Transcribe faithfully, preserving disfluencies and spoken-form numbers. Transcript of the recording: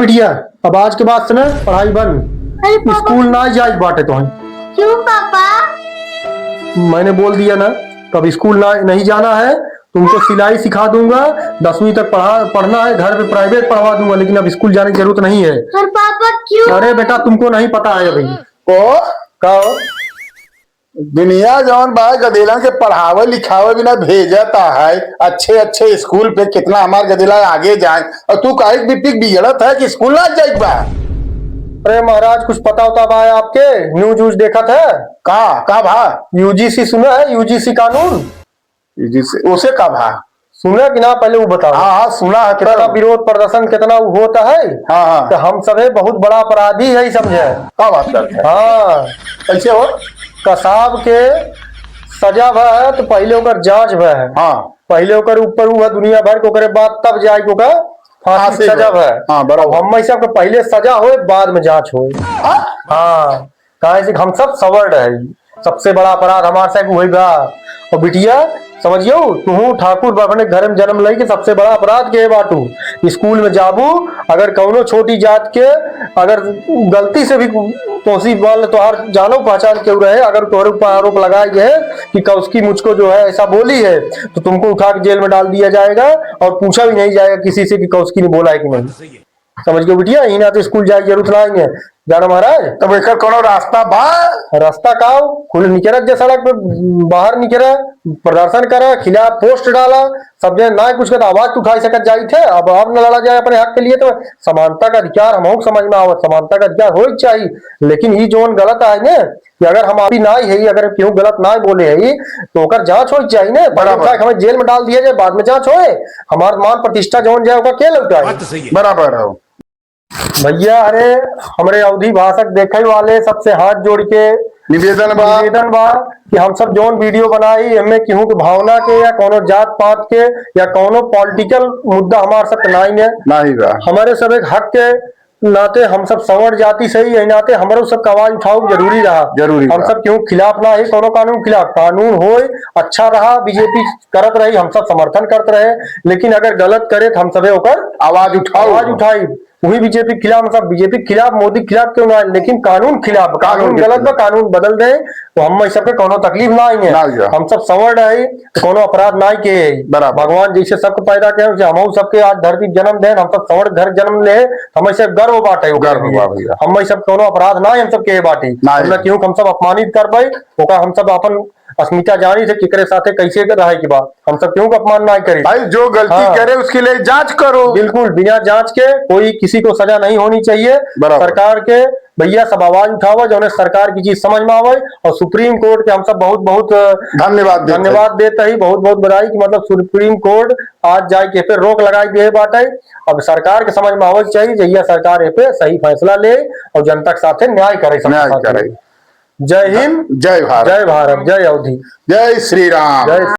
बिटिया, अब आज के बाद से ना पढ़ाई बंद। अरे पापा। स्कूल ना जाए बाटे तो। क्यों पापा? मैंने बोल दिया ना, तो अब स्कूल ना, नहीं जाना है। तुमको सिलाई सिखा दूंगा, दसवीं तक पढ़ा, पढ़ना है, घर पे प्राइवेट पढ़वा दूंगा, लेकिन अब स्कूल जाने की जरूरत नहीं है। पर पापा क्यों? अरे बेटा, तुमको नहीं पता है अभी। ओ, का हो? दुनिया जौन बा, गदेलन के पढ़ावे लिखावे बिना भेजत है अच्छे अच्छे स्कूल पे, कितना हमार गदेला आगे जाए, और तू काहे के बिटिक बिगड़त है कि स्कूल ना जाए बा? अरे महाराज, कुछ पता होता बा आपके? न्यूज व्यूज देखत है? का, का भा? यूजीसी सुना है, यूजीसी कानून? यूजीसी, उसे का भा? सुना कि ना, पहले वो बताओ। हाँ, हाँ, सुना है, कितना तो। विरोध प्रदर्शन, कितना वो होता है। हाँ, हाँ। तो हम सभे बहुत बड़ा अपराधी है, समझे। का बात करते हैं? हाँ। कैसे हो? कसाब के सजा भा है, तो पहले ओकर जांच भा है। हाँ। पहले ओकर ऊपर हुआ दुनिया भर के, ओकरे बाद तब जाए के ओकर फांसी फांसी सजा भा। भा है। हाँ, बराबर। अब हम सबके पहले सजा होए, बाद में जांच होए। हाँ? हाँ। काहे से हम सब सवर्ण है, सबसे बड़ा अपराध हमार से वही बा। और बिटिया, समझियो, तुहू ठाकुर बा, अपने घर में जन्म लई के सबसे बड़ा अपराध के बाटू। स्कूल में जाबू, अगर कौनो छोटी जात के अगर गलती से भी तोसी मान ले, तोहार जानो पहचान केहू रहे, अगर तोहरे ऊपर आरोप लगाए गए कि कौसकी मुझको जो है ऐसा बोली है, तो तुमको उठा के जेल में डाल दिया जाएगा और पूछा भी नहीं जाएगा किसी से कि कौसकी ने बोला है कि नहीं। समझ गयो बिटिया, इही नाते स्कूल जाए के जरूरत ना है, जाना महाराज। तब एकर कोनो रास्ता बा? रास्ता का हो? खुल निकरा जे सड़क पे, बाहर निकरा, प्रदर्शन करा, खिलाफ पोस्ट डाला, सब जने ना कुछ कर आवाज तो उठाई सकत जाई थे। अब, अब न लड़ा जाए अपने हक के लिए, तो समानता का अधिकार हमहू के समझ में आवत, समानता का अधिकार होई के चाहिए। लेकिन ई जोन गलत है ने, कि अगर हम आपी ना है, अगर केहू गलत ना बोले है, तो ओकर जांच होई के चाहिए ने। बराबर। उठा के हमें जेल में डाल दिया जाए, बाद में जांच होए, हमार मान प्रतिष्ठा जोन जाए, ओकर के लौटाए? बात तो सही है। बराबर है। भैया, अरे, हमरे अवधी भाषा के देखे वाले सबसे हाथ जोड़ के निवेदन बा। निवेदन बा कि हम सब जौन वीडियो बनाई, एमे केहू के भावना के या कौनो जात पात के या कौनो पॉलिटिकल मुद्दा हमार सब के नाई है। नाई बा। हमारे सब एक हक के नाते हम सब सवर्ण जाति से ही, यही नाते हमरो सब के आवाज उठाओ जरूरी रहा। जरूरी हम बा। सब केहू खिलाफ ना है, कौनो कानून खिलाफ, कानून होए, अच्छा रहा, बीजेपी करत रही, हम सब समर्थन करत रहे, लेकिन अगर गलत करे तो हम सबे ओकर आवाज उठाओ। आवाज उठाई। वही बीजेपी के खिलाफ, मतलब बीजेपी के खिलाफ, मोदी के खिलाफ क्यों ना, लेकिन कानून खिलाफ, कानून कानून के गलत बा, खिलाफ। कानून बदल दे, तो हम सबके कोनो तकलीफ ना आई है। ना आई है। हम सब सवर्ण है, तो कोनो अपराध ना के है। बराबर। भगवान जैसे सबके पैदा करे, वैसे हमहू सबके आज धरती जन्म देन, हम सब सवर्ण घर जन्म ले, हमें से गर्व बाटे ओकरे गर्व लिए। बा भैया। हमें सब कोनो अपराध ना है, हम सब के बाटी। ना है। मतलब क्यों हम सब अपमानित करबे, ओका हम सब अपन अस्मिता जानी थे, केकरे साथे कैसे रहे के बा। हम सब केहू का अपमान ना करी। भाई, जो गलती हाँ। करे, उसके लिए जांच करो। बिल्कुल, बिना जांच के कोई किसी को सजा नहीं होनी चाहिए। बराबर। सरकार के भैया सब आवाज उठावा, जौने सरकार की चीज समझ में आवे। और सुप्रीम कोर्ट के हम सब बहुत, बहुत, अ, धन्यवाद देते हैं। धन्यवाद देते ही, बहुत, बहुत बधाई कि मतलब सुप्रीम कोर्ट आज जाए के पे रोक लगाई दिए बाटे। अब सरकार के समझ में आवे के चाहिए, जहिया सरकार ए पे सही फैसला ले और जनता के साथे न्याय करे, सबके न्याय साथे। करे। जय हिंद, जय भारत। जय भारत, जय अवधी। जय श्री राम। जय